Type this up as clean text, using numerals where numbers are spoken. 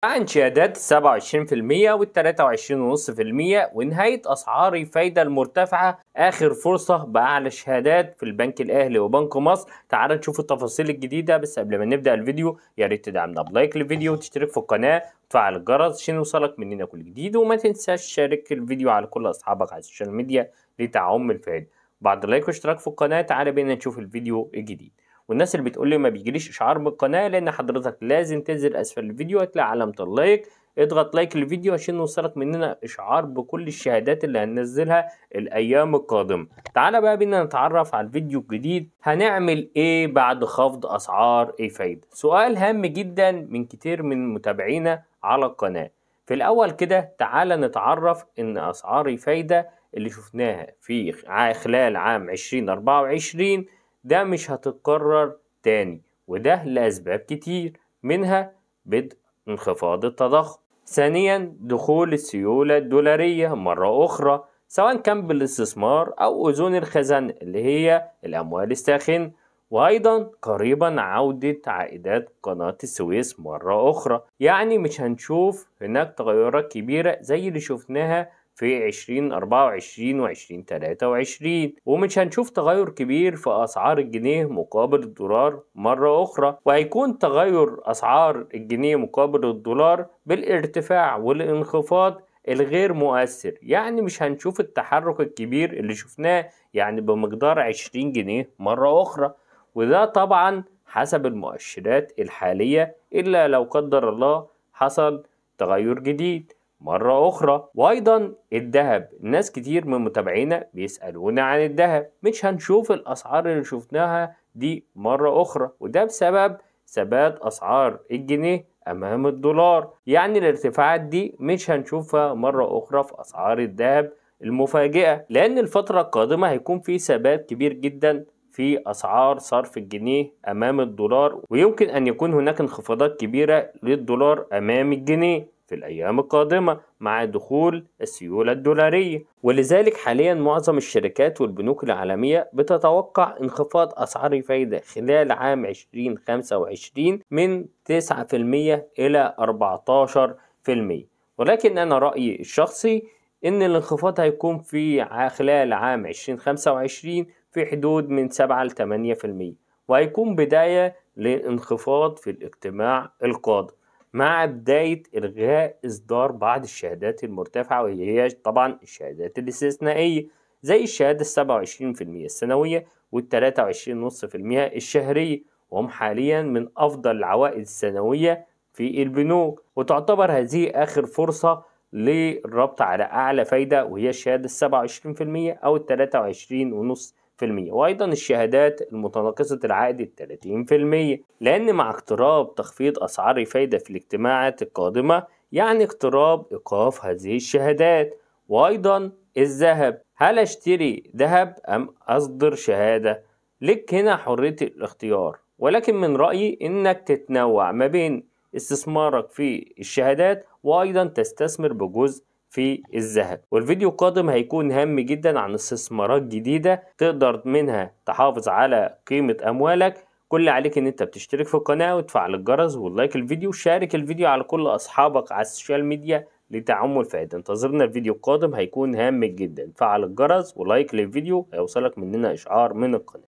عن شهادات 27% وال23.5% ونهاية أسعار الفايدة المرتفعة، آخر فرصة بأعلى شهادات في البنك الأهلي وبنك مصر. تعال نشوف التفاصيل الجديدة، بس قبل ما نبدأ الفيديو يا ريت تدعمنا ب like للفيديو وتشترك في القناة وتفعل الجرس عشان يوصلك مننا كل جديد، وما تنساش تشارك الفيديو على كل أصحابك على ال social media لتعم الفائدة. بعد like واشتراك في القناة تعال بينا نشوف الفيديو الجديد. والناس اللي بتقول لي ما بيجيليش اشعار من القناه، لان حضرتك لازم تنزل اسفل الفيديو هتلاقي علامه ال like، اضغط like للفيديو عشان يوصلك مننا اشعار بكل الشهادات اللي هننزلها الايام القادمه. تعالى بقى بينا نتعرف على الفيديو الجديد. هنعمل ايه بعد خفض اسعار الفايده؟ سؤال هام جدا من كتير من متابعينا على القناه. في الاول كده تعالى نتعرف ان اسعار الفايده اللي شفناها في خلال عام 2024 ده مش هتتكرر تاني، وده لأسباب كتير، منها بدء انخفاض التضخم، ثانيا دخول السيولة الدولارية مرة أخرى سواء كان بالاستثمار أو أذون الخزانة اللي هي الأموال الساخنة، وأيضا قريبا عودة عائدات قناة السويس مرة أخرى. يعني مش هنشوف هناك تغيرات كبيرة زي اللي شفناها في 2024 و2023، ومش هنشوف تغير كبير في أسعار الجنيه مقابل الدولار مرة أخرى، وهيكون تغير أسعار الجنيه مقابل الدولار بالارتفاع والانخفاض الغير مؤثر. يعني مش هنشوف التحرك الكبير اللي شفناه يعني بمقدار 20 جنيه مرة أخرى، وده طبعا حسب المؤشرات الحالية، إلا لو قدر الله حصل تغير جديد مرة أخرى. وأيضا الذهب، ناس كتير من متابعينا بيسألونا عن الذهب، مش هنشوف الأسعار اللي شفناها دي مرة أخرى، وده بسبب ثبات أسعار الجنيه أمام الدولار. يعني الارتفاعات دي مش هنشوفها مرة أخرى في أسعار الذهب المفاجئة، لأن الفترة القادمة هيكون في ثبات كبير جدا في أسعار صرف الجنيه أمام الدولار، ويمكن أن يكون هناك انخفاضات كبيرة للدولار أمام الجنيه في الأيام القادمة مع دخول السيولة الدولارية. ولذلك حاليا معظم الشركات والبنوك العالمية بتتوقع انخفاض أسعار الفايدة خلال عام 2025 من 9% إلى 14%، ولكن أنا رأيي الشخصي إن الانخفاض هيكون في خلال عام 2025 في حدود من 7 ل 8%، وهيكون بداية لانخفاض في الاجتماع القادم مع بداية إلغاء إصدار بعض الشهادات المرتفعة، وهي طبعا الشهادات الاستثنائية زي الشهادة 27% السنوية وال23.5% الشهرية، وهم حاليا من أفضل العوائد السنوية في البنوك، وتعتبر هذه آخر فرصة للربط على أعلى فايدة وهي الشهادة 27% أو 23.5%، وأيضا الشهادات المتناقصة العائد 30%، لأن مع اقتراب تخفيض أسعار الفايدة في الاجتماعات القادمة يعني اقتراب إيقاف هذه الشهادات. وأيضا الذهب، هل أشتري ذهب أم أصدر شهادة؟ لك هنا حرية الاختيار، ولكن من رأيي إنك تتنوع ما بين استثمارك في الشهادات وأيضا تستثمر بجزء في الذهب. والفيديو القادم هيكون هام جدا عن استثمارات جديدة تقدر منها تحافظ على قيمة أموالك. كل عليك ان انت بتشترك في القناة وتفعل الجرس وال like الفيديو وشارك الفيديو على كل اصحابك على ال social media لتعم الفائدة. انتظرنا الفيديو القادم هيكون هام جدا. فعل الجرس و like للفيديو هيوصلك مننا اشعار من القناة.